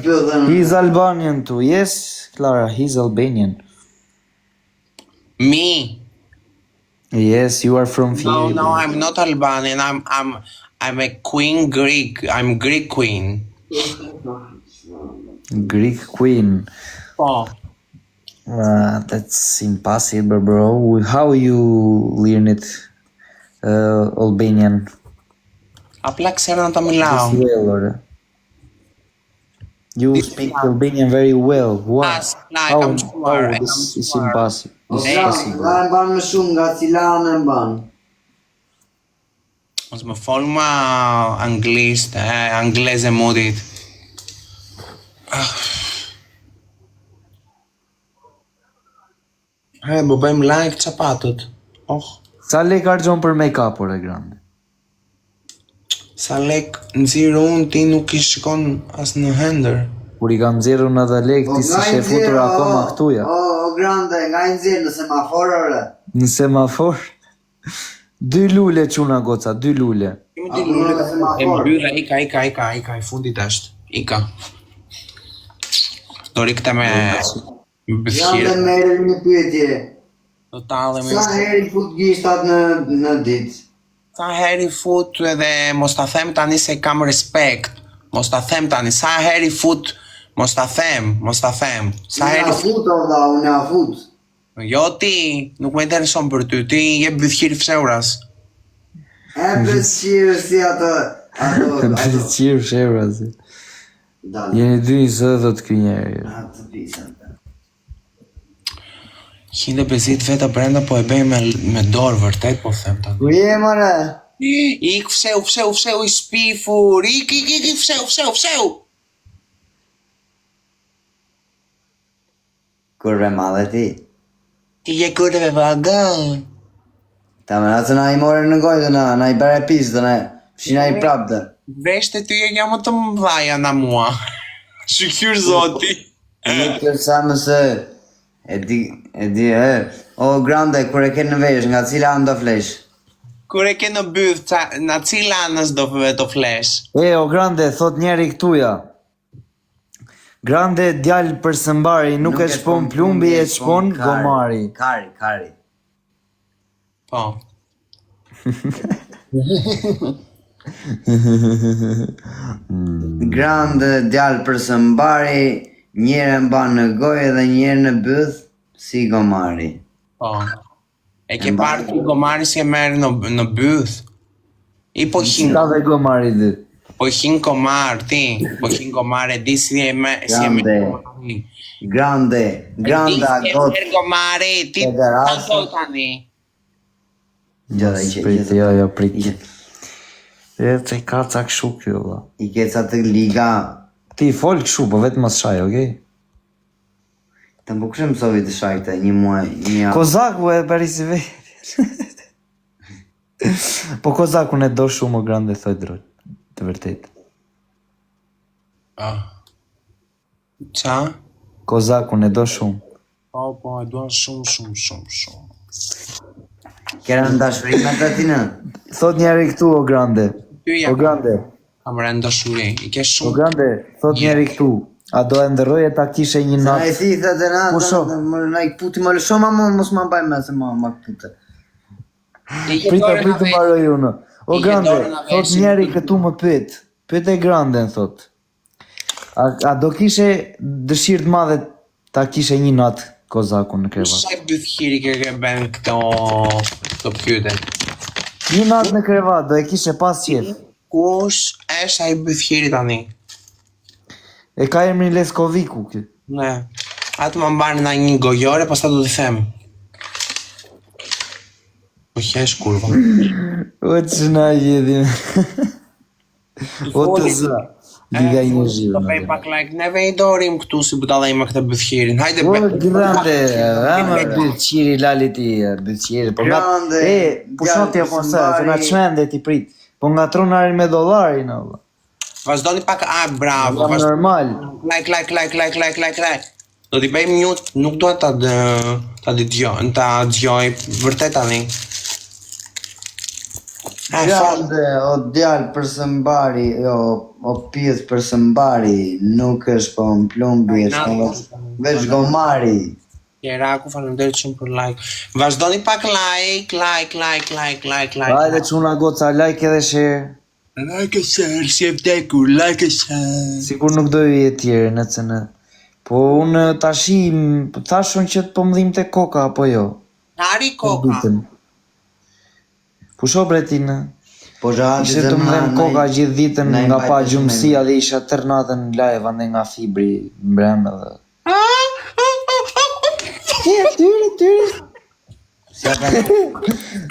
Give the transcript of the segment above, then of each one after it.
Bythën. He's Albanian too. Yes, Clara, he's Albanian. Me? Yes, you are from No, Fieri. no, I'm not Albanian. I'm I'm I'm a queen Greek. I'm Greek queen. Greek queen. Po. Uh, that's impossible, bro. How you learn it, uh, Albanian? Απλά ξέρω να τα μιλάω. This well, or you speak Albanian very well. Why? As like How, I'm sure, how I'm this is sure. impossible? This is Hey. possible. Nga e mban më shumë, nga cila anë e mban? Mos më fol ma anglisht, e, angleze mutit. Ah. He, po bëjmë like çapatët. Oh, Sa lek harxhon për make-up ore grande? sa lek nxirr unë ti nuk i shikon as në hender. Kur i kam nxjerrur në atë lek Po ti si nga i she futur nxjerr, akoma o, këtu ja. O, o grande, nga i nxjerr në semafor ore. Në semafor. Dy lule çuna goca, dy lule. Kemi A dy punon lule në e semafor. mbylla, ika, ika, ika, ika, i fundit është. Ika. Do ri këte me Grande bythqire. merr një pyetje. Do tallemi. Sa herë i fut gishtat në në ditë? Sa herë i fut edhe mos ta them tani se kam respekt. Mos ta them tani, sa herë i fut, mos ta them, mos ta them. Sa Unë herë ja i fut. fut o vlla, unë ja fut. Jo ti, nuk më intereson për ty, ti je bythqir fsheuras. E bësqirë si ato ato ato. Pëlqir fshehurazi. Dal. Jeni dy një zë thot ky njeri. Atë pisën. 150 veta brenda po e bëj me me dorë vërtet po them tani. Ku je more? Ik fsheu, fsheu, fsheu i shpifur. Ik, ik, ik, ik fsheu, fsheu, fsheu. Kurve madhe ti. Ti je kurve vagën. Ta më se na i more në gojë dhe na, na i bere pis dhe na fshina i prap dhe. Veshte ty je një më të mëdhaja na mua. Shqyr zoti. Nuk të sa më se e di, e di, e. O grande, kur e ke në vesh, nga cila anë do flesh? Kur e ke në byth, ca, na cila anës do do flesh? E, o grande, thot njeri këtu ja. Grande djalë për së mbari, nuk, e shpon plumbi, e shpon kari. gomari. Kari, kari. Po. Grande djalë për së mbari, njërë e mban në gojë dhe njërë në byth, si gomari. Po. E ke parë ti gomari si e merr në në byth? I po hin, Ka dhe gomari dy. po hin komar ti, po hin komar e di si e merr si e merr Grande. gomari. Grande, E di granda si e got. merr gomari, ti Federation. ta do tani. Gjata, i ke, Prit, gjata. jo, jo, prit. I ke, E, të ka ca këshu kjo, vlla. i ke ca të liga. Ti fol këshu, po vetëm mos shaj, okej? Të më kush e mësovi të shaj këtë, një muaj, një javë. Kozaku e bëri si vetë. po Kozakun e do shumë o grande thoj drejt. Të vërtet. Ah. Ça? Kozakun e do shumë. Po, po, e dua shumë, shumë, shumë, shumë. Kera në dashuri me të ti në? Thot njeri këtu o grande. Ty ja O grande, kam rënë dashuri. I ke o shumë grande, thot njeri këtu. A do e ndërroje ta kishe një Se na i natë? thi, the dhe na, Pusho. dhe më na i puti, më lësho ma më, mos ma mbaj me se ma, ma këpute. I ke Prita, dorën prit të na mbaroj unë. O I ke grande, dorën na thot veshin. njeri këtu më pyet. Pyet e granden thot. A, a do kishe dëshirë të madhe ta kishe një natë Kozakun në krevat? Sa bythqiri ke ke bën këto këto pyetje? Një natë në krevat do e kishe pas qef. Kush është ai bythqiri tani? E ka emrin Leskoviku ky. Ne. Atë më mban na një gojore, pastaj do t'i them. Po qesh kurva. O që na jedhim. O të zë. Liga i një zhivë. Do bëj pak like, neve i dorim këtu si budalla me këtë bythqirin. Hajde O be. grande, ama bythqiri lali ti, bythqiri, po nga Grande, e pushon ti djalë apo se, se na sëmbari. çmende ti prit. Po ngatron arin me dollarin o vlla. Vazhdoni pak, a bravo, Jam vazhdoni. normal. Like, like, like, like, like, like, like. Do t'i bëjmë mute, nuk dua ta dë, ta dëgjoj, ta dëgjoj vërtet tani. E, fol. Grande, o djalë për së mbari, jo, o pjesë për së mbari, nuk është po në plumbi, është veç, veç gomari. Jeraku, faleminderit shumë për like. Vazhdoni pak like, like, like, like, like, like. Hajde çuna goca, like edhe share. Like e share, si e vdekur, like e share. Sikur nuk do ju jetë tjerë në cënë. Po unë tashi, m- thash unë që po më dhimte koka apo jo. Hari koka. Ditën. Pusho bre ti në. Po zhati Ishte të më dhem koka gjithë ditën na i nga mbajte pa shumë gjumësia dhe isha tërë natën në live ande nga fibri mbrëmë dhe. Tjere, tyre, tyre. Si ata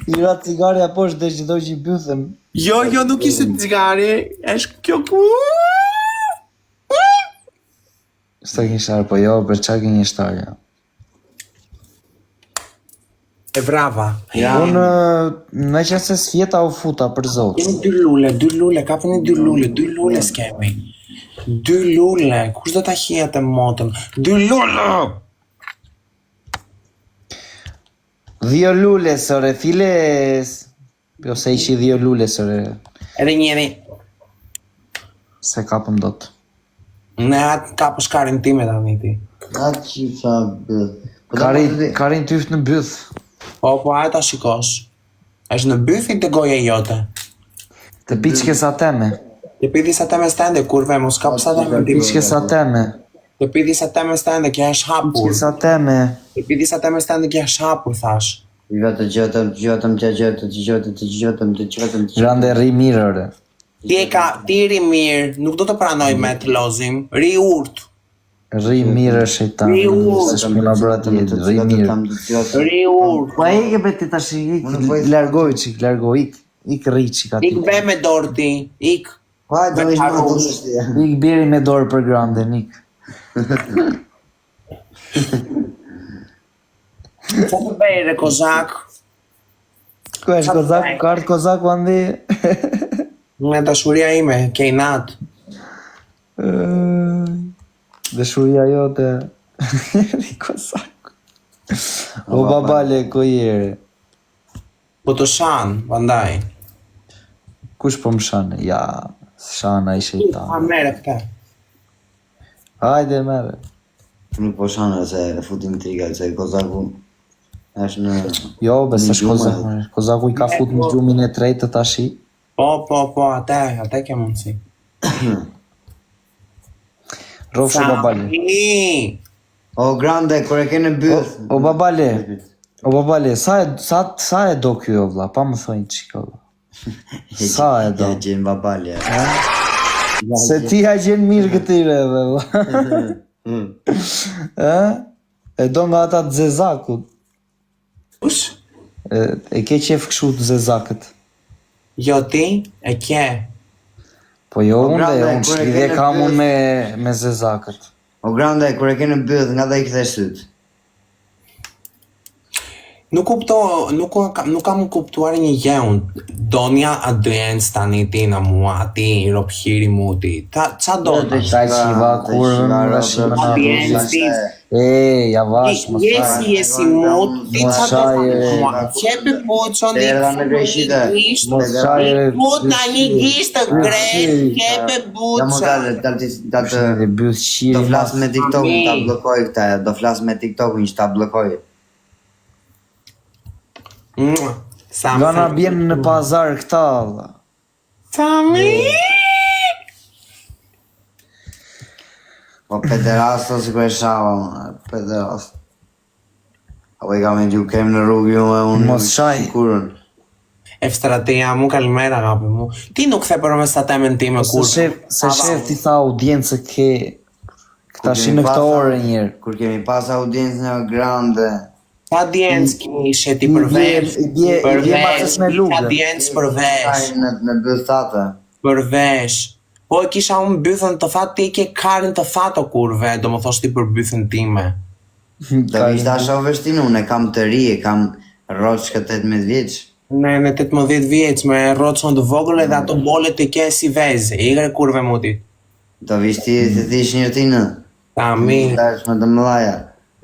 I ra cigarja poshtë dhe që do që i bythën. Jo, jo, nuk ishte cigare, është kjo ku. S'ta gënjeshtar, po jo, për qa gënjeshtar ja. E vrava. Ja. Unë, në që se s'fjeta u futa për zotë. Kemi dy lule, dy lule, kapeni dy lule, dy lule s'kemi. Dy lule, kush do ta hijet e motën? Dy lule! Dhjo lule, sore, files. Jo se ishi dhjo lule, sore. Edhe njëri, Se kapëm dot. në atë kapësh karin time tani ti. Atë që sa byth. Po Kari, ta karin tyft në byth. Po, po, atë ta shikosh. Është në bythit të goja jote. Të piqke sa teme. Të pidhi sa teme stende, kurve, mos kap sa teme time. Piqke sa teme. Të pidhi sa teme stende, kjo është hapur. Piqke sa teme. Të pidhi sa teme stende, kjo është hapur, thash. Jo të gjotëm, të gjotëm, të gjotëm, të gjotëm, të gjotëm, të gjotëm, të Grande rri mirë, ore. Ti e ka, ti ri mirë, nuk do të pranoj me të lozim, ri urt, Rri mirë, shejtan. Rri urtë. Se shpuna bra ti, rri mirë. ri urt. Po e ike be ti tash, ik, Unë po i- largoj çik, largoj, ik, ik rri çik aty. Ik be me dorë ti, ik. Po hajde, do ish më të dështi. Ik bjeri me dorë për granden, ik. Qa të bëj re kozak? Ku është kozaku, ka ardhë kozaku andi? Nga dashuria ime, ke inat. Ë, Dashuria jote. Ri kozaku. O babale, ku jere? Po të shan, prandaj. Kush po më shan? Ja, shan ai A shejtan. mere këtë. Hajde merre. Nuk po shanë se e futin triga, se kozaku është në... Jo, be Në s'është gjumë, kozaku. Kozaku i ka fut në gjumin e tretë tashi. Po, po, po, atë, atë ke mundësi. Rrofshu babale. Mi! O grande, kur e ke në byth... O babale. O babale, sa e sa sa e do ky o vlla? Pa më thonjë çik o vlla. Sa e do? Ja gjen babalja. Se ti ja gjen mirë këtyre edhe vlla. Ë? E do nga ata të zezakut. Kush? E, e ke qef kështu të zezakët. Jo ti, e ke. Po jo O, unë dhe, grande, unë kur e ç'lidhje ke në kam unë byth- me me zezakët. O grande, kur e ke në byth, nga dhe i kthesh syt. Nuk kupto, nuk, ka- nuk kam kuptuar një gjë unë. Donja audiencë tani ti në mua, ti rophiri mu ti. Ta, qa do? Jo, të Ta qiva kurvën, qiva, tash rob, më na Audiencë ti. E, javash, mos Je fal. si je si mut, ti Mos qa do shaj, tani e. mua? Qepe puqon, Erdha në Greqite. gisht, Mos shaj, e, Mut na një gisht të gret, qepe Ja më buqa. dalë, dalë ti, dalë të... Dhe byth qiri. Do flas me TikTokun, ta Amin. bllokoj këta, do flas me TikTokun që ta bllokoj. Mua, Sa Nga na bjen në pazar këta vlla. Sami! Po pederasto sikur e shava, unë, pederast. Apo i kam e gju kem në rrugë ju e unë Mos shaj. kurën. Efstratia mu kalimera agapi mu. Ti nuk the për me sa temen time Se kur. shef, se shef ti tha audiencë ke këta Kur shi kemi në këtë pas- orë njërë. Kur kemi pas audiencë në grande, Sa audiencë kishe ti I për bje- vesh? i bje- i Për bje vesh, macës me kisha lugën. Audiencë për vesh, shaj në në byth atë. për vesh. Po e kisha unë bythën të thatë, ti ke karin të thatë o kurve, do më thosh ti për bythën time. Do vish ta shohësh ti, unë e kam të ri, e kam rroçkë 18 vjeç. Ne në 18 vjeç me rrocën të vogël edhe ato bolet të ke si vezë. Igre kurve muti. Do vish ti të thish një ti në. Tami, Tash me të mëdhaja.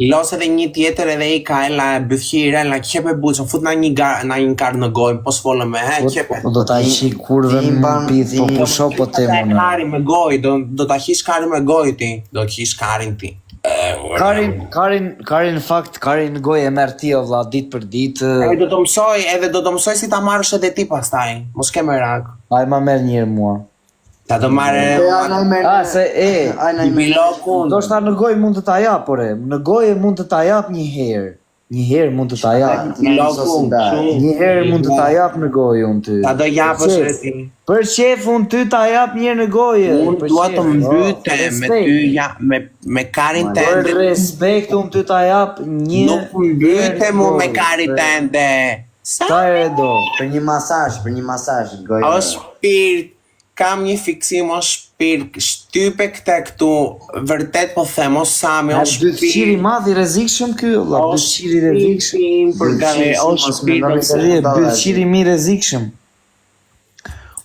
Los edhe një tjetër edhe i ka ela bythqir, ela qepe buçën, fut na një gar, na një kar në gojë, po s'folëm me, he, qepe. Po do ta hiqi kurvën Ti në mban- pith, po ti- pusho po Ta te e më. kari me gojë, do do ta hish karin me gojë ti, do të hish karin ti. E, ure. Karin, karin, karin në fakt, karin në gojë e merr ti o vlla ditë për ditë. Edhe do të mësoj, edhe do të mësoj si ta marrësh edhe ti pastaj. Mos ke merak. Ai ma merr një herë mua. Ta do marrë E, a, na i merr- A se e, Ai na i merr. bilokun. ndoshta në gojë mund të ta jap, ore. Në gojë mund të ta jap një herë. Një herë mund të ta jap. Bilokun. kështu. Një herë mund të ta jap në gojë unë ty. Ta do japësh Për edhe qef. ti. Për qef unë ty ta jap një herë në gojë. Unë Për dua qef, të o, mbytem me respekt. ty ja me me karin Për tënde. respekt unë ty ta jap një Nuk mbytem herë unë me në gojë. karin tënde. Sa Sa herë do? Për një masazh, për një masazh gojë. O shpirt, kam një fiksim o shpirt, shtype këtë këtu, vërtet po them o Sami, o A bythqiri i shpirt. madh i rrezikshëm ky, vlla, O bythqiri i rrezikshëm. shpirt për galeri, o Mos shpirt, mendoni o se- Se bythqiri mi rrezikshëm.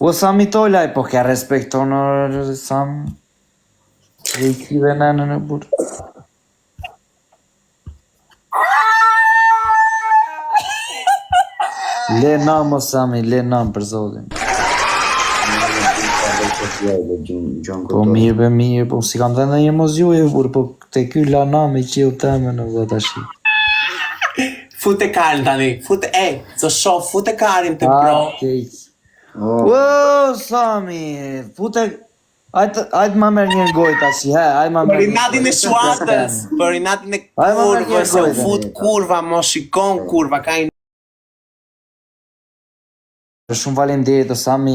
O Sami Tolaj, po kja respekton o Sam. Dhe i kive nanën e burë. Le nam o Sami, le nam për zotin. Po mirë, be mirë, po si kam dhënë ndonjë mos gjuhë burr, po te ky la nam e qiell temën o vlla tash. Fute karin tani, fute, e, të shoh, fute karin te bro. Ah, keq. O, Sami, fute Ajt ajt ma merr një gojë tash, he, ajt ma merr. Për një inatin e gojë. shuatës, për inatin e Ai ma merr një kurvës, se u gojë, fut tani. kurva, mos shikon kurva, ka i Shumë faleminderit o Sami,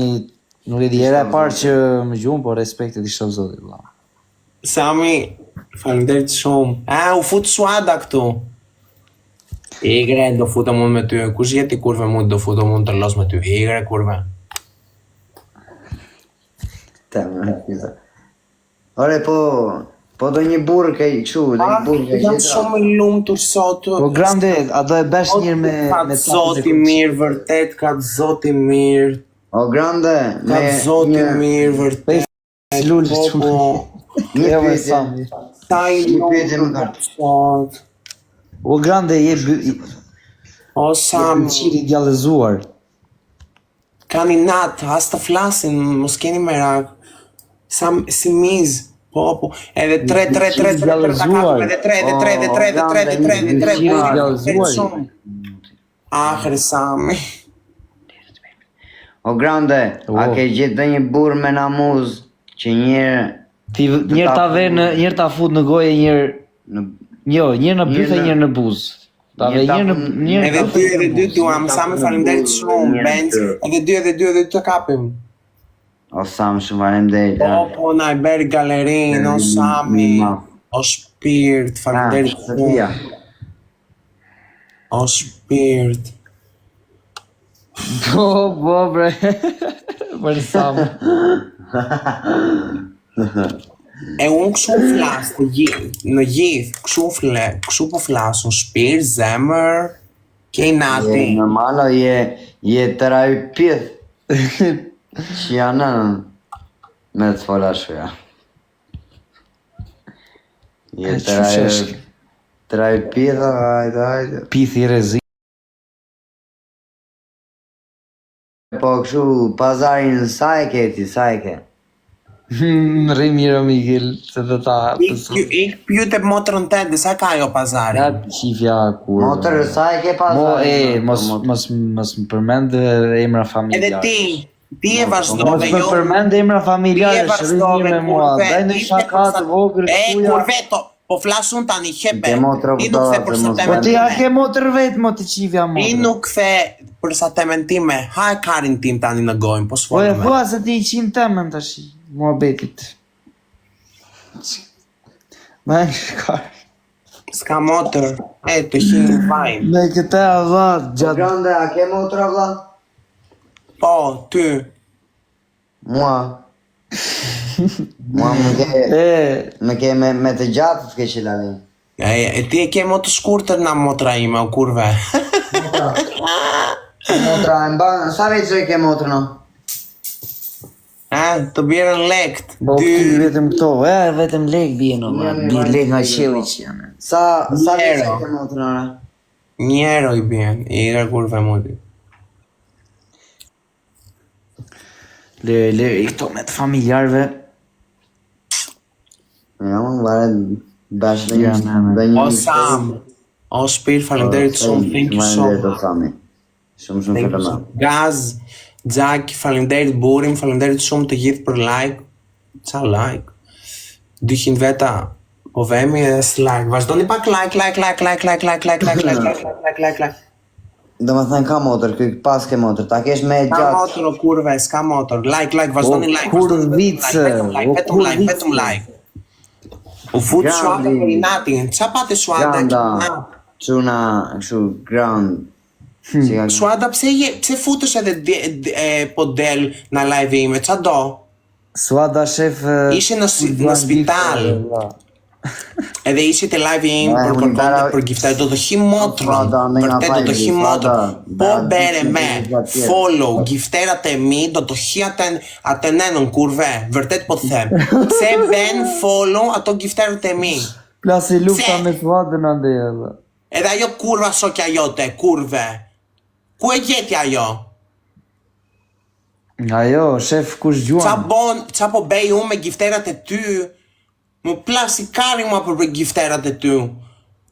nuk e di hera e parë që më gjumë, po respekte ti shoh zoti vlla. Sami, faleminderit shumë. A, u fut suada këtu. Igre, do futem unë me ty. Kush je ti kurve mu, do futem unë të los me ty. Igre, kurve. Temën. Ore po po do një burr ke kështu, do një burr ke Jam gjitha. shumë i lumtur sot. Po grande, a do e bësh një herë me Ka me zoti mirë, vërtet ka zoti mirë. O grande, Ka me zoti një mirë, vërtet. Lul, Po, po. një Jo, me pyetje. Sami. Sa i Një pyetje më lumtur ka. sot. O grande je by, O je Sami, bythqiri i djallëzuar. kanë inat, as të flasin, mos keni merak. Sa si miz. Po, po. Edhe 3 3 3 3 3 ta kapim edhe 3 edhe 3 edhe 3 edhe 3 edhe 3 edhe 3. Bythqiri i djallëzuar. Shumë. Ah, re, Sami. O grande, a O. ke gjetë ndonjë burr me namuz që njëherë Ti njërë ta vë në njërë ta fut në gojë, njërë në jo, njërë në bythë, Njërë në- njërë në buzë. Ta vë Njërë ta njërë në fut- njërë Edhe ta dy fut edhe në dy buzë. duam, Sami faleminderit shumë, Njërë në Benz. tërë. Edhe dy edhe dy edhe dy të kapim. O Sam, shumë faleminderit. Po, po, na e beri galerin, o Sami, Ma. o shpirt, Ah, faleminderit shumë, Sofia. o shpirt. Po, po, bre. Për Sam. E unë kështu flas të gjithë, në gjithë, kështu fle, kështu po flas, unë shpirt, zemër, ke Je nati. normalo, je je tëraj pith. Që janë nënën me të fola shuja. Je E, qysh tëraj është? tëraj pith, hajde, hajde. Pithi i rrezik. Po kështu pazarin sa e ke ti, sa e ke? Rri mirë o Miguel, se do ta Ik, ik pyete motrën tënde, sa ka ajo pazari? Ja qifja kur. Motër, sa e ke Mo pazarin? e mos mos mos më përmend emra Edhe familjar. ti, ti e Mos vazhdove, më jo. përmend emra Ti e familjarë, rri vazhdove mirë me mua. kurve. Daj ndonjë ti the shaka për sa- të vogël E, këtu ja. kurve, to, po flas unë tani, hepe. Ke motra Ti nuk budalla, the për se sa mos temen Po ti a time. ke motër vet mo të qifja Ti motër. nuk the për sa temen time. Ha e karin tim tani në gojën, po Po e s'folëm. me. thua se ti i qinë temën tash, muhabetit. Ma e ka. S'ka motër. E, të hinë vajnë. Me këtë vlla gjatë Grande, a ke motra vlla? Po, ty. Mua. Mua më ke e më ke me me të gjatë të ke qelalin. E, e ti e ke më të shkurtër na motra ime, o kurve. Motra e mban, sa veç e ke motrën o? A? E, të bjerën lekt. Po Dy, këty vetëm këto, e, vetëm lek bien, o, Një, bi një, lek nga një, qielli që janë. Sa, sa vjeç Euro. e ke motrën ora? një euro i bien, i ira kurve muti. Leri, leri, këto me të familjarve. Ja, më varet bashkë dhe Ja, një ne, ne. dhe një O Sam, o shpirt, faleminderit shumë, thank you so Faleminderit o much. Sami. Shumë shumë Thank you so faleminderit. Gaz, Xhaki, faleminderit burim, faleminderit shumë të gjithë për like. Qa like? 200 veta. Po vemi edhe s like. Vazhdoni pak like, like, like, like, like, like, like, like, like, like, like, like, like. Do më thënë ka motër, ky pas ke motër, ta kesh me e Ka gjatë. motor o kurve, s'ka motor. Like, like, vazhdoni O like, vazhdoni vetëm like, kurvice, vetëm like, o vetëm like, vetëm kurvice. like. U fut Suada Grandi. për inatin. Qa pate Suada? Granda, çuna, kështu grand. Si ka Suada pse je, pse futesh edhe dje- d- e, po del në live ime? Qa do? Suada shef... e, Ishe në si- kur në spital. vlla. Edhe ishe te live im Ne, për unë kërkonte bara- për gifta, do të hi motrën, Suada, me nga vërtet do të hi fajri, motrën. Suada, Po bara bere 250 me tjerë. follow gifterat e mi, do të hi atë atë nenën kurve, vërtet po të them. Pse ben follow ato gifterat e mi? Plasi lufta Pse? me Suadën ande edhe. Edhe ajo kurva sokja jote, kurve. Ku e gjeti ajo? Ajo, shef kush Qa gjuan. bon, qa po bej unë me gifterat e ty? Më plasi kari mua për për gifterat e ty.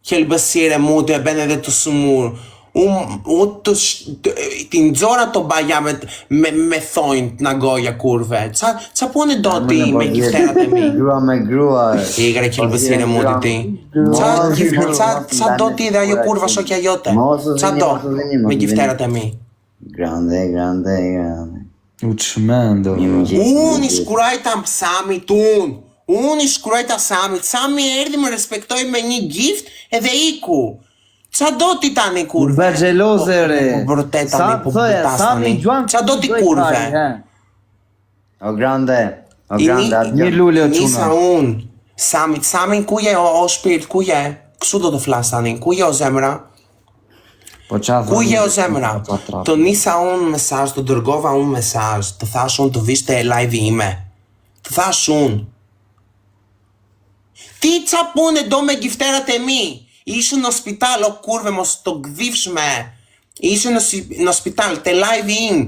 Qelbësire mu të e ben edhe të sëmur. Unë u të, sh- të, ti nxora to baja me, me, me thonjt nga goja kurve. Qa, qa punë do ti me gifterat e mi? Grua me grua. Igre qelbësire mu ti ti. Qa, Mos gif, grua, qa, qa do ti dhe ajo kurva shokja jote? Mos u Qa zini, do mos u zini, mos me u zini. gifterat e mi? Grande, grande, grande. U çmendo. Një mëngjes. Unë i shkruajta Samit unë. Unë i shkruajta Samit. Sami erdhi më respektoi me një gift edhe iku. Qa do ti tani kurve? Bë xheloze re. Po vërtet tani, Sa- po thoja, vërtas Sami tani. gjuan. Qa do ti doj kurve? kari, he? O grande, o I grande, ni- atë Një lule o Nisa çuna. unë. Samit, Samin ku je o, o shpirt, ku je? Kështu do të flas tani. Ku je o zemra? Po qa Ku je o zemra? Të nisa unë mesazh, të dërgova unë mesazh, të thash unë të vish te live ime. Të thash unë. Ti qa punë do me gifterat e mi? Ishe në spital, o kurve, mos të gdhifshme. Ishe në, si- në spital, te live im.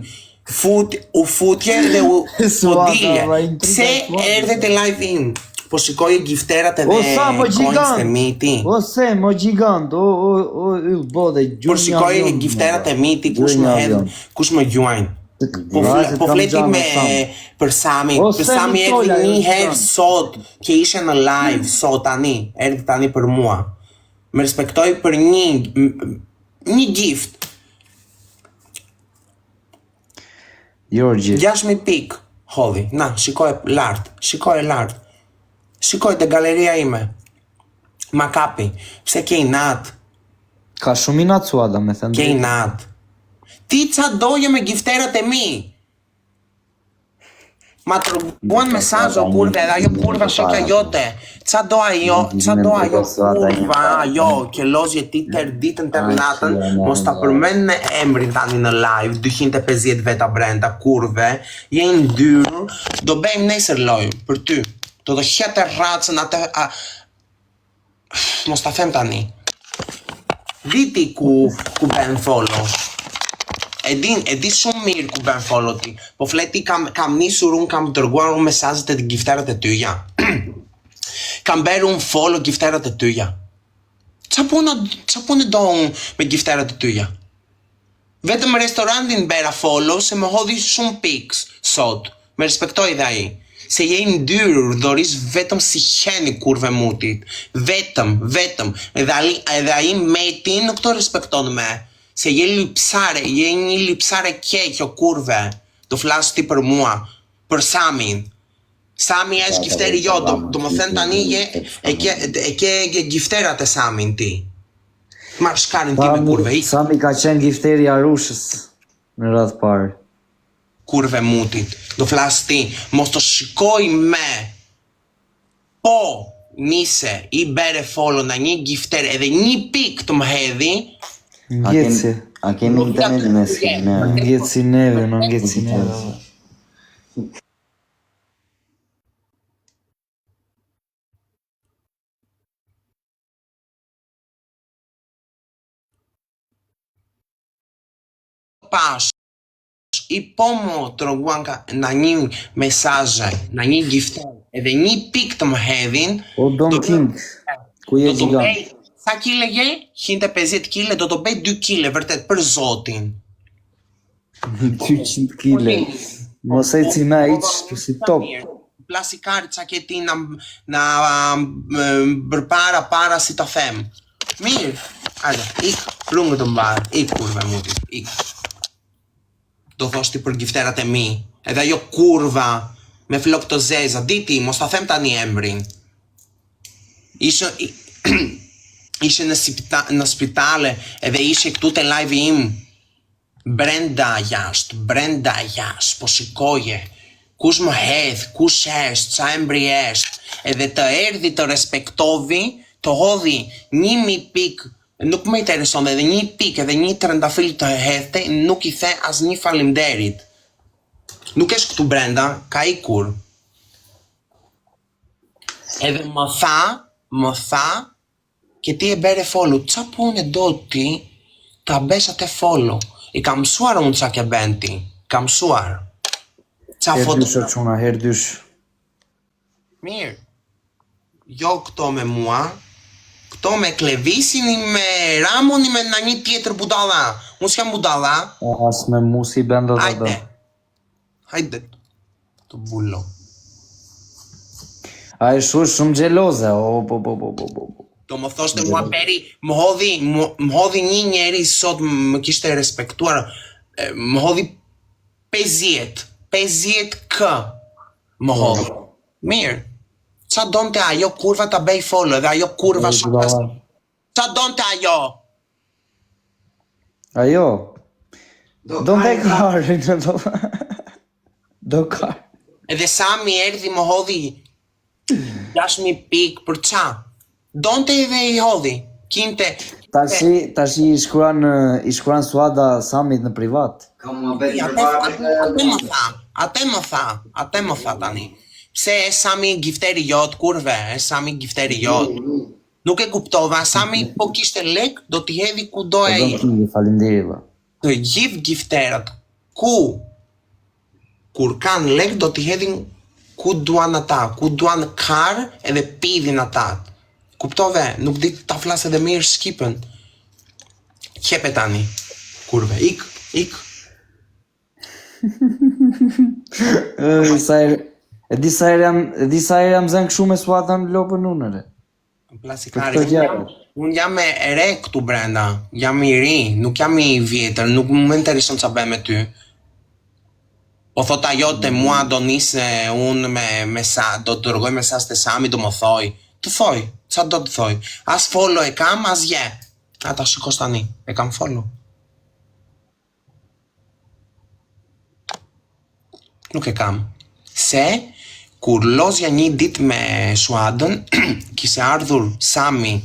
Fut, u futje dhe u po Suada, dilje. va, intriga Pse Suada. erdhe te live im? Po shikoje gifterat edhe O Sam, o coins e gjigant. mi ti. O Sem, o gjigant, o o o yll bode, Por gjunja. shikoj gifterat e mi ti kush më hedh, kush më gjuajn. Po fle, po fleti me për Sami, O, për Sami Sami erdhi Tola, një jo, herë Sami. sot që ishe në live sot tani, erdhi tani për mua. Më respektoi për një m- një gift, Jorgji. 6000 pik hodhi. Na, shikoj lart, shikoj lart. Shikoj te galeria ime. Ma kapi. Pse ke inat? Ka shumë inat Suada, me thënë. Ke drejtën. inat. Ti qa doje me gifterat e mi? Ma tërguan mesazh o kurve, edhe ajo kurva shokja jote. Qa do ajo, qa do ajo kurva, ajo, që lozje ti tër ditën tër natën, mos ta përmend me emrin tani në live, 250 veta brenda, kurve, je i ndyrur, do bëjmë nesër lojë për ty. Do të hjetë racën atë a, mos ta them tani. Diti ku ku bën follow. E din, e di shumë mirë ku bën follow ti. Po fleti kam kam nisur unë kam dërguar unë mesazhet e gifterat e tyja. kam bërë unë follow gifterat e tyja. Qa punë, qa punë do unë me gifterat e tyja? Vetëm restorantin bera follow se më hodhi shumë pics sot. Me respektoi dhe ai. Se je i ndyrur, doris vetëm si qeni kurve mutit. Vetëm, vetëm. Edhe ai, edhe ai meti nuk të respekton me. Se je lipsare, je një lipsare keq o kurve. Do flas ti për mua, për Samin. Sami është gifteri jo, do, do më thënë tani je, e ke, e ke gifterat e Samin ti. Marr shkarin ti me kurve, ik Sami ka qenë gifteri Arushës në radhë parë. kurve mutit. Do flas ti, mos të shikoj me. Po, nise, i bere follow në një gifter edhe një pik të më hedhi, A kemi, Ngeci. a kemi internet me skin, ne. Ngeci neve, no ngeci neve. pash, i po më treguan ka na një mesazhe, na një gifter, edhe një pik të më hedhin, O Don do King, ku je do të gjigant? bëj sa kile je? 150 kile, do të bëj 2 kile, vërtet për zotin. 200 kile. Mos e ci na iq, si top. Plasi kari qa ke ti na, na përpara para si ta them. Mirë, hajde, ik, rrugë të mbarë, ik kurve mutit, ik. Do thosh ti për gifterat e mi, edhe ajo kurva me flok të zeza, di ti, mos ta them tani emrin. Ishe, ishe në, sipita, në spitale edhe ishe këtu te live im. Brenda jashtë, brenda jashtë, po shikoje. Kush më hedh, kush është, qa emri është, edhe të erdhi të respektovi, të hodhi 1000 pik, nuk më intereson edhe një pik, edhe një trëndafil të hedhte, nuk i the as një faleminderit. Nuk është këtu brenda, ka ikur. Edhe më tha, më tha, ke ti e bere follow, qa punë do ti ta besh atë follow? I kam mësuar unë qa ke ben ti, kam mësuar. Qa Herë foto... dysh o çuna, herë dysh. Mirë. Jo këto me mua, këto me Klevisin, i me Ramon, i me na një tjetër budalla. Unë s'jam budalla. As me musi bendo do do. Hajde. Hajde. Të bullo. A e shu shumë xheloze, o po po po po po. po. Do më thoshte mua peri, më hodhi, më, më hodhi një njeri sot më kishte respektuar, e, më hodhi 50, 50 k më hodhi. Mirë. Qa donte ajo kurva ta bëj follow edhe ajo kurva E, shumë budalla. Qa donte ajo? Ajo, Do donte kari. karin, do. Do kar. Edhe Sami erdhi më hodhi 6000 pik për qa? Donte edhe i hodhi. Kinte Tashi, tashi i shkruan i shkruan Suada Samit në privat. Ka muhabet Atë, përpara atë, atë më tha, atë më tha, atë më tha tani. Pse e Sami gifteri jot, kurve, e Sami gifteri jot. Nuk e kuptova, Sami po kishte lek, do t'i hedhi kudo Po ai. Don King, faleminderit valla. Të gjithë gifterat, ku kur kanë lek do t'i hedhin ku duan ata, ku duan kar edhe pidhin ata. Kuptove, nuk di ta flas edhe mirë shqipen. Qepe tani, kurve, ik, ik. E, sa herë e di sa herë jam, e di sa herë jam zënë kështu me Suadën lopën unë re. Plasi Për kari. këto Unë jam, gjëra. unë jam e re këtu brenda. Jam i ri, nuk jam i vjetër, nuk më intereson ç'a bëj me ty. Po thot ajo te mua do nisë unë me, me sa, do të dërgoj mesazh te Sami, do më thoj. Të thoj, ç'a do të thoj? As follow e kam, as je. A ta shikosh tani, e kam follow. Nuk e kam. Se kur lozja një ditë me Suadën, kishte ardhur Sami,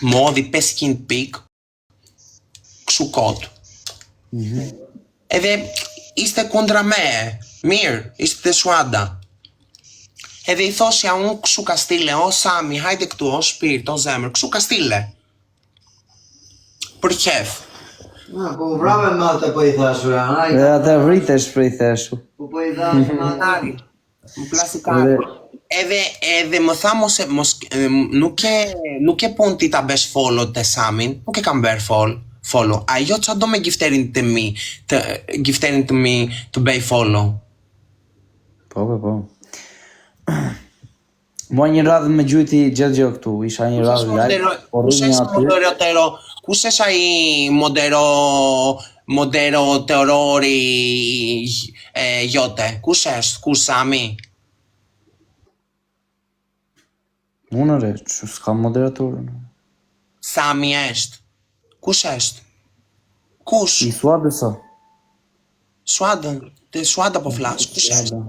më hodhi 500 pik, kështu kot. Edhe ishte kundra me, mirë, ishte te Suada. Edhe i thoshja unë kështu kastile, o Sami, hajde këtu, o shpirt, o zemër, kështu kastile. Për qef. Na, po u vrave me atë po i thashur, ai. Dhe atë vritesh prej theshu. Po po i thashur me atë. Kari. Më plasi kari. Edhe edhe më tha mos e mos e, nuk e nuk e pun ti ta bësh follow te Samin, nuk e kam bërë fol follow. Ajo ça do me gifterin të mi, të gifterin të mi të bëj follow. Po, po, po. Mua një radhë më gjujti gjithë gjë këtu, isha një Kush radhë është live, modero, po kush rrinja është aty. moderatero, kush është ai modero moderatorori e jote? Kush është? Kush Sami? Unë re, që s'kam moderator. unë. Sami është. Kush është? Kush? I Suadës o. Suadën, te Suada po flas. Kush është?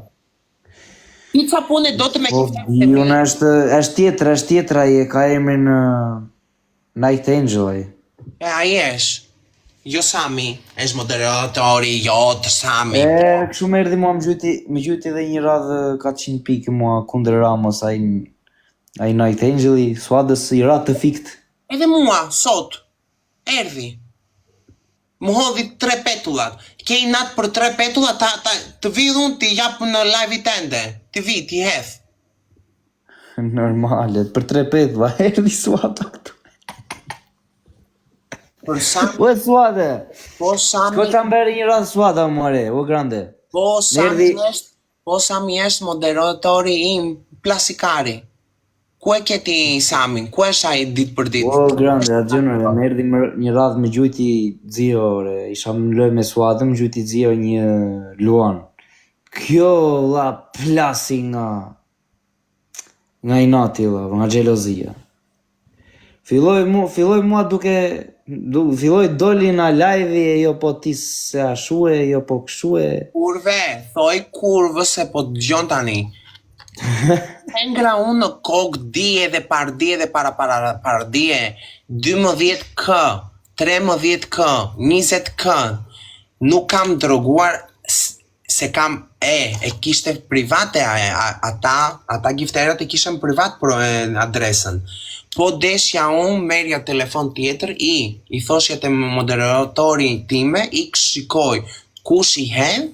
Ti ca punë do të me Po, gifter di, unë është, është tjetër, është tjetër ai e ka emrin uh, Night Angel ai. E ai është. Jo Sami, është moderatori jot Sami. E, kështu më erdhi mua më gjujti, më gjujti edhe një radhë 400 pikë mua kundër Ramos ai ai Night Angeli, Suadës i ra të fikt. Edhe mua sot erdhi. Më hodhi tre petullat. Ke inat për tre petulla, ta, ta, të vi unë t'i jap në live tende. Ti vi, t'i hedh. Normale, për tre petulla, erdhi Suada këtu. Për sa O Suade, po Sami, ko ta mbere një radhë Suada more, o grande. po Sami Erdhi- është, po Sami është moderatori im, plasikari. Ku e ke ti Samin? Ku është ai ditë për ditë? O grande, atë gjënë, më erdhi më, një radhë më gjujti Zio, ore, isha në lojë me Suadën, më gjujti Zio një luan. Kjo la plasi nga nga inati la, nga xhelozia. Filloi mu, filloi mua duke du, filloi doli në live e jo po ti se ashue, jo po këshue. Kurve, thoj kurvë se po dëgjon tani. Hengra unë në kokë dje dhe pardje dhe para para pardje 12k, 13k, 20k. Nuk kam droguar s- se kam e e kishte private a, a, ata ata gifterat e kishin privat pro e, adresën. Po deshja unë merja telefon tjetër i i thoshja te moderatori time i shikoj kush i hedh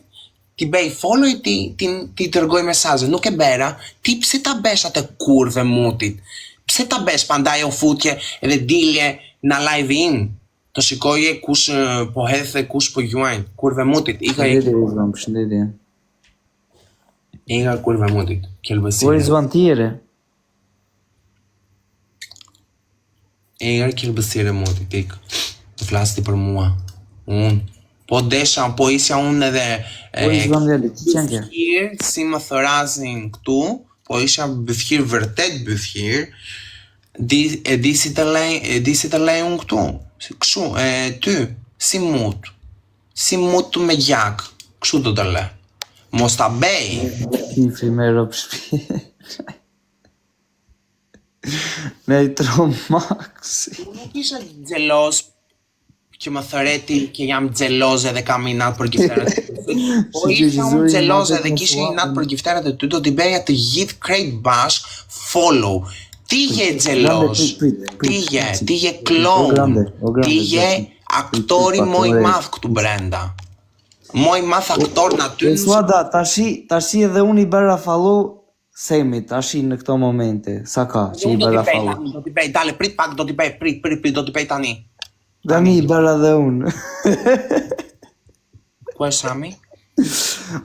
ti bej follow i ti ti ti dërgoj mesazhe, nuk e bera, ti pse ta besh atë kurve mutit? Pse ta besh prandaj o futje edhe dilje në live in? Të shikoje kush eh, po hedh dhe kush po gjuajn, kurve mutit, ika Përshëndetje Rizvan, përshëndetje. ika kurve mutit, O kelbësire. Rizvan tjere. Ika kelbësire mutit, ik. Të flas ti për mua. Unë po desha, po isja unë edhe O Rizvan djali, ti qenë ke? bythqir, si më thërasin këtu, po isha bythqir vërtet bythqir. Di e di si të lej, e di si të lej unë këtu. Si, kështu, e ty, si mut. Si mut me gjak. Kështu do të le. Mos ta bej. Kifi me rob shpi. Me i tromaksi. Nuk isha xheloz që më thëreti që jam xheloz edhe kam inat për gifterët. e ty. Po Si që isha unë gjizuri xheloz inatet edhe me kisha Suadën. inat për gifterët e ty, do t'i beja të gjithë krejt bashk follow. Ti je Grande, xheloz. prit, prit, Ti prit, je, prit. ti je O klon. grande, o grande, Ti je prit, aktori prit pak, më i ore. madh këtu brenda. Më i madh aktor në aty. E Suada, tashi, tashi edhe unë i bëra follow Semit, tashi në këto momente, sa ka që i Unë do t'i bëra bej follow. tani, do t'i bej, dale, prit pak, do t'i bej, prit, prit, prit, do t'i bej tani. Tani i bëra dhe unë. Ku është Sami?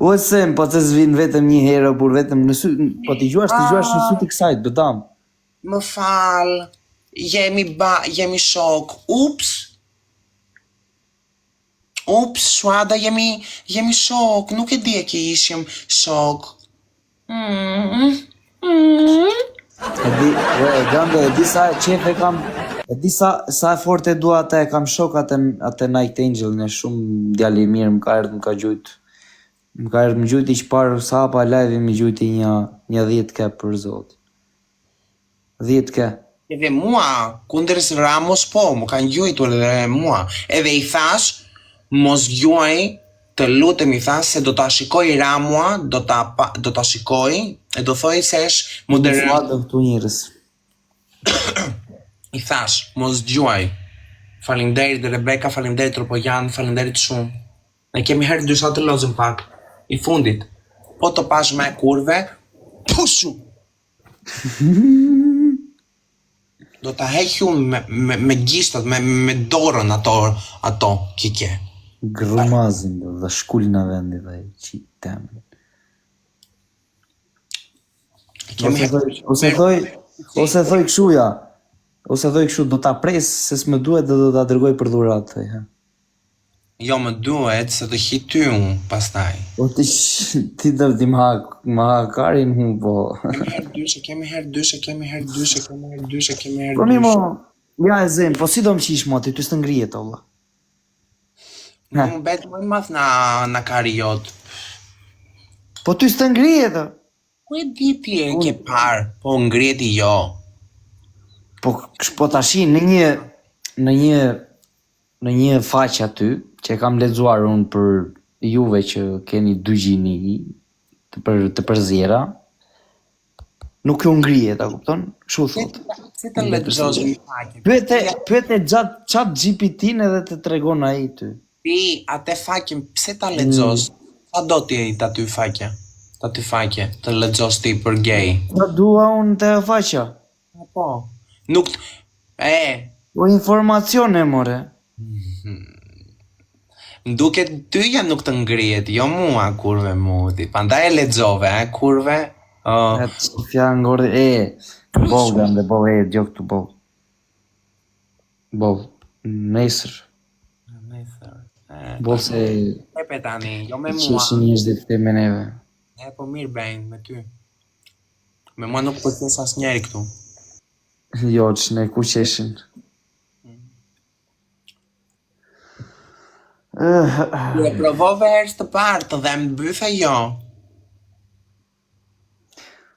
O Sem, po të zvin vetëm një herë, por vetëm në sy, po ti gjuash, ti gjuash në sy të kësaj, bëdam. Më fal, jemi ba, jemi shok. Ups. Ups, Suada, jemi jemi shok, nuk e di e që ishim shok. Mm. Mm. E di, e, grande, e di sa qef e kam, e di sa, sa e fort e dua atë, e kam shok atë, atë Night Angel, në shumë djalë i mirë, më ka erdhë, më ka gjujt. Më ka erdhë, më gjujti që parë sa hapa live më gjujti një, një 10 ke për zot. 10 ke. Edhe mua, kundërs Ramos po, më kanë gjuajtur edhe mua. Edhe i thash, mos gjuaj, të lutem i thash se do ta shikoj Ramua, do ta pa, do ta shikoj e do thoj se është moderator. Suadën këtu njerëz. I thash, mos gjuaj. Faleminderit Rebeka, faleminderit Tropojan, faleminderit shumë. Ne kemi herë dysha të lozim pak. I fundit. Po të pash me kurve, pushu. Do ta heq unë me, me, me gishtat, me, me dorën ato, ato kike. Grumazin do, dhe shkull në vendi dhe qi temën. Kemi Ose herë thoj, ose thoj, ose thoj kështu ja. Ose thoj kështu, do ta pres se s'më duhet dhe do ta dërgoj për dhuratë, thoj, ha. Jo, më duhet se të hi ty unë pastaj. Po ti ti do ti më ha më ha karin hu po. Kemi herë dyshe, kemi herë dyshe, kemi herë dyshe, kemi herë dyshe, kemi herë Po mi mo, dyshe. ja e zem, po si do më qish mo ti, ty s'të ngrihet o vlla. Më mbet më i madh na na kari jot. Po ty s'të ngrihet. o. Ku e di ti e ke parë? Po ngreti jo. Po ksh- po tashi në një në një në një faqe aty që e kam lexuar unë për juve që keni dy gjini të për të përziera, nuk ju ngrihet, a kupton? Kështu thot. Si të lexosh një faqe? Pyete pyete chat chat GPT-n edhe të tregon ai ty. Ti atë faqen pse ta lexosh? Sa do ti aty faqe? Aty faqe të lexosh ti për gay. Sa dua unë te ajo faqja? Po. Nuk e Po informacione more. Më duket tyja nuk të ngrihet, jo mua kurve muti. Prandaj e lexove, e kurve. Oh. E të fjanë ngordhi, e, boll dhe boll, e, gjok këtu boll. Boll, nesër. Nesër. E, Boll se Pepe tani, jo me mua. qeshin njerëzit këtej me neve. E po mirë bëjnë me ty. Me mua nuk po qes asnjëri këtu. Jo, që ne ku qeshin. Kur e provove herë të parë të dhem bytha jo.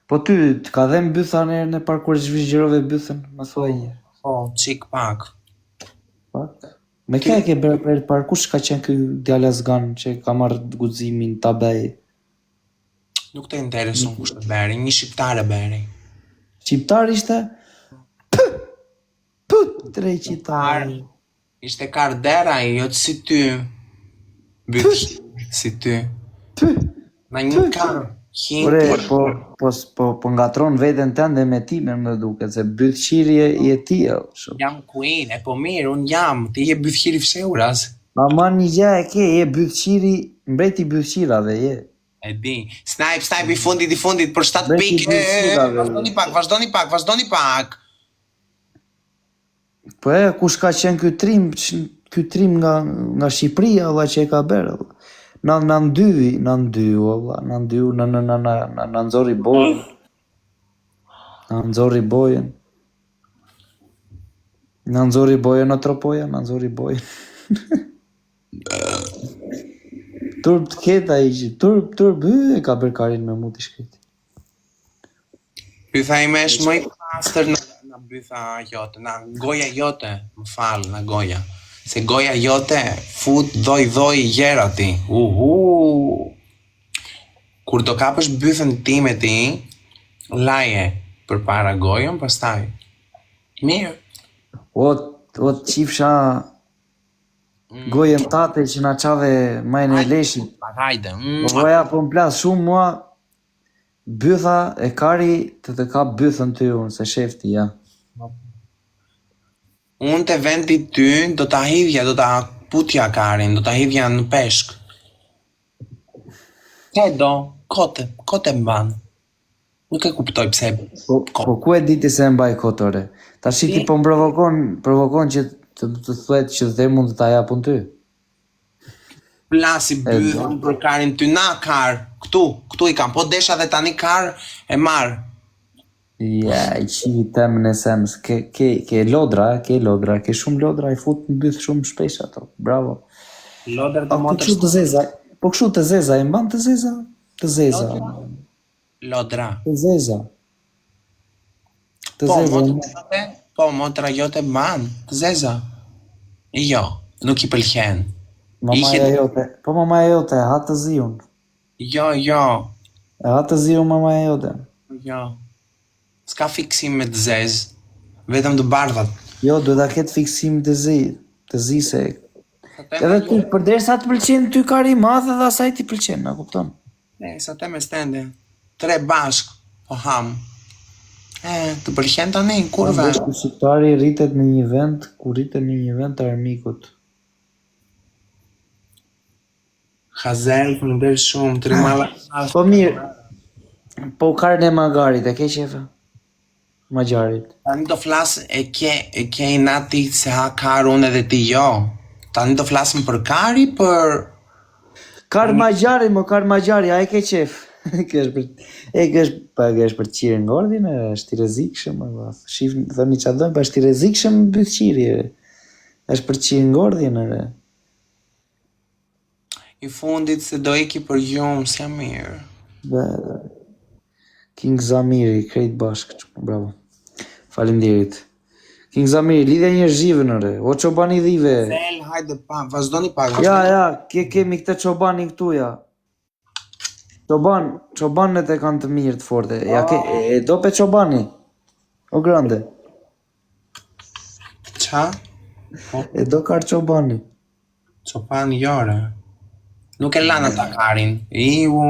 Po ty, të ka dhënë bytha në herën e parë kur zhvizhgjërove bythën, më thuaj një herë. Po, çik pak. Pak. Me kë e ke bërë për herë të parë? Kush ka qenë ky djalë azgan që ka marrë guximin ta bëj? Nuk të intereson kush të bëri, një shqiptar e bëri. Shqiptar ishte? Pë! Pë! Dreqi ta. Ishte kardera, jo si ty. Byth si ty. Pë! Na një kar. Ore, Hinti. po, po, po, po ngatron veten tënde me time, më duket, se bythqiri je, je ti, o, shumë. Jam queen, e po mirë, unë jam, ti je bythqiri fsheuras. Aman një gjë e ke, je bythqiri, mbreti i bythqirave, je. E di. Snipe, snipe i fundit, i fundit, për 7 Mbreti i pikë. E, e, e, bythqirave. Vazhdoni pak, vazhdoni pak, vazhdoni pak. Po e, kush ka qenë ky trim, q- ky trim nga nga Shqipëria, valla që e ka bërë. valla. Na na ndyvi, na ndyu, valla, na ndyu, na na na na na, na nxorri bojën. Na nxorri bojën. Na nxorri bojën në Tropoja, na nxorri bojën. Turp të ketë ai që turp, turp, hy, e ka bërë karin me muti shkreti. Bytha ime është më i pastër në, në bytha jote, në goja jote, më fal, në goja. Se goja jote fut doj doj gjera ti. Uhu. Kur do kapësh bythën time ti, laje përpara gojën, pastaj. Mirë. O, o të qifsha gojën tate që na çave majën e leshit. Pak hajde. Mm. Po goja po më plas shumë mua bytha e kari të të kap bythën ty unë se shef ti ja. Unë te vendi ty do ta hidhja, do ta putja karin, do ta hidhja në peshk. Ke do, kote, kote mban. Nuk e kuptoj pse. Po, po ku e di ti se e mbaj kot ore? Tash ti po më provokon, provokon që të të thuhet që dhe mund të ta jap unë ty. Plasi bythën për karin ty na kar. Këtu, këtu i kam. Po desha dhe tani kar e marr. Ja, i qivi temën e semës. Ke, ke, ke lodra, eh, ke lodra, ke shumë lodra, i fut në byth shumë shpesh ato. Bravo. Lodër Po të motrës. kështu të zeza, po kështu të zeza, i mban të zeza? Të zeza. Lodra. Të zeza. Të Po, zeza. motra jote, po, motra jote mban, të zeza. Jo, nuk i pëlqen. Mamaja Ishe- jote. Po mamaja jote, e ha të ziun. Jo, jo, E ha të ziun mamaja jote. jo. S'ka fiksim me të zezë, vetëm të bardhat. Jo, duhet ta ketë fiksim të zi, të zi se Sa te edhe ty përderisa të pëlqen ty kari i madh edhe asaj ti pëlqen, a kupton? Ne, sa te me stende. Tre bashk, po ham. E, të pëlqen tani, kurve. Veç ku shqiptari rritet në një vend, ku rritet në një vend të armikut. Hazel, faleminderit shumë, trimalla. Po mirë. Po karën e magarit, e ke qefe? Magjarit. Tani do flas e ke e ke inati se ha kar unë edhe ti jo. Tani do flasim për kari, për Kar magjari, mo kar magjari, a e ke qef? Kesh për e kesh pa kesh për të qirë ngordhin, e, është i rrezikshëm, e, valla. Shif, thoni çfarë dojnë, pa është i rrezikshëm bythqiri. e. Është për të qirë ngordhin, e. i fundit se do iki për gjumë, s'jam mirë. Be, King Zamiri, krejt bashkë, që- bravo. Faleminderit. King Zamiri, lidhja njerëzive në re. O çobani dhive. Zel, hajde pa, vazhdoni pak. Ja, ja, ke kemi këtë çobanin këtu ja. Çoban, çobanët e kanë të mirë të forte. Ja ke e, e do pe çobani. O grande. Ça? E do kar çobani. Çopan jore. Nuk e lanë ata karin. Iu.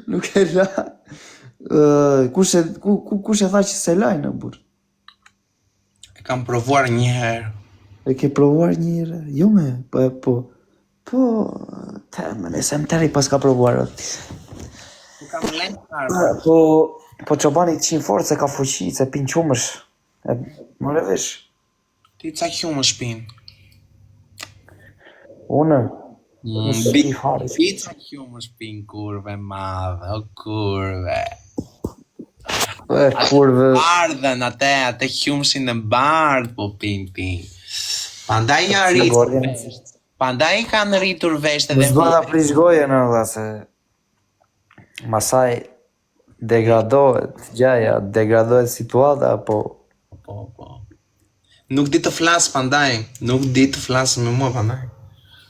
Nuk e la. Ë, kush e ku, ku kush e tha që se lajnë o burr? E kam provuar një herë. E ke provuar një herë? Jo me, po e po. Po, te, më nëse më tëri pas ka provuar. o. Nuk kam lënë fare. Po, po çobani të qinë fort se ka fuqi, se pin qumësh. E, more vesh. Ti ca qumësh pin. Unë, Mm, s'pi bi, fare. ti ca qumësh pin kurve madhe, o kurve. E, kurvë, Bardhën atë, atë qumshin e bardhë po pin ti. Prandaj janë rritur gordin. vesht. Prandaj kanë rritur vesht edhe Mos dua ta prish gojën o vlla se masaj degradohet gjaja, degradohet situata, po Po, po. Nuk di të flas prandaj, nuk di të flas me mua prandaj.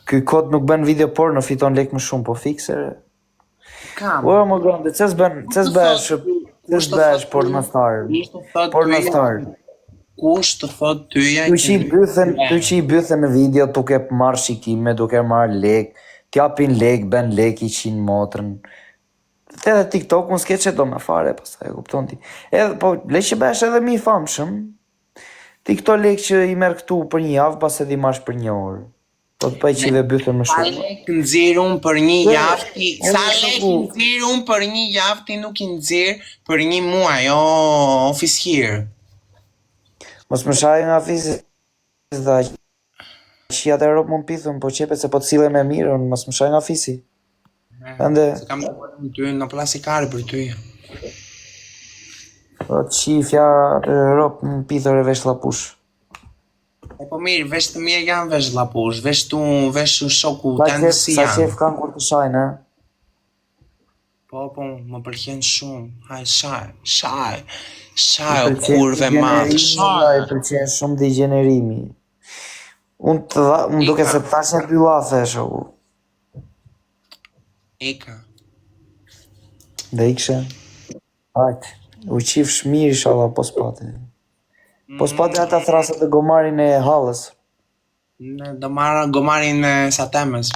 ky kod nuk bën video porno, fiton lek më shumë, po fikse. re. Kam. Ua, më grande, ç'es bën, ç'es bësh, ç'es bësh porno star. Kush të thot Porno tyja? star. Kush të thot tyja Tu që i bythën, tu që i bythën në video duke marrë shikime, duke marrë lek, t'japin lek, bën lek i qinë motrën. Te edhe TikTok unë s'ke që do me fare, pastaj e kupton ti. Edhe po le që bëhesh edhe më i famshëm. Ti këto lek që i merr këtu për një javë, pas edhe i marrsh për një orë. Po të bëj që i bythën më Sa shumë. lek nxjerr unë për një javë ti, sa Edhe lek shoku. nxjerr unë për një javë ti nuk i nxjerr për një muaj, o office here. Mos më shaj nga fisi, dha që atë Europë mund pithën, po qepet se po të sillem me mirë, unë mos më shaj nga fisi. Ende, Se kam nevojë për ty, në plasi kare për ty. po qifja atë Europë më pithër e vesh llapush. E po mirë, vesh të mirë janë vesh llapush, vesh tu, vesh shoku Sa tënd qef, si sa janë. qef kanë kur të shajnë, ë? Po, po, më pëlqen shumë. Haj, shaj, shaj, shaj, o Pëlqen kurve madh, degenerimi, vlla, shaj. i pëlqen shumë degenerimi. Unë të dha, më duket se tash në dy llafe, shoku. Eka. Dhe ikshe. Hajt, u qifsh mirë inshallah po s'pati. Po s'pati ata thrasët e gomarin e hallës. Në do marrë gomarin e Satemës.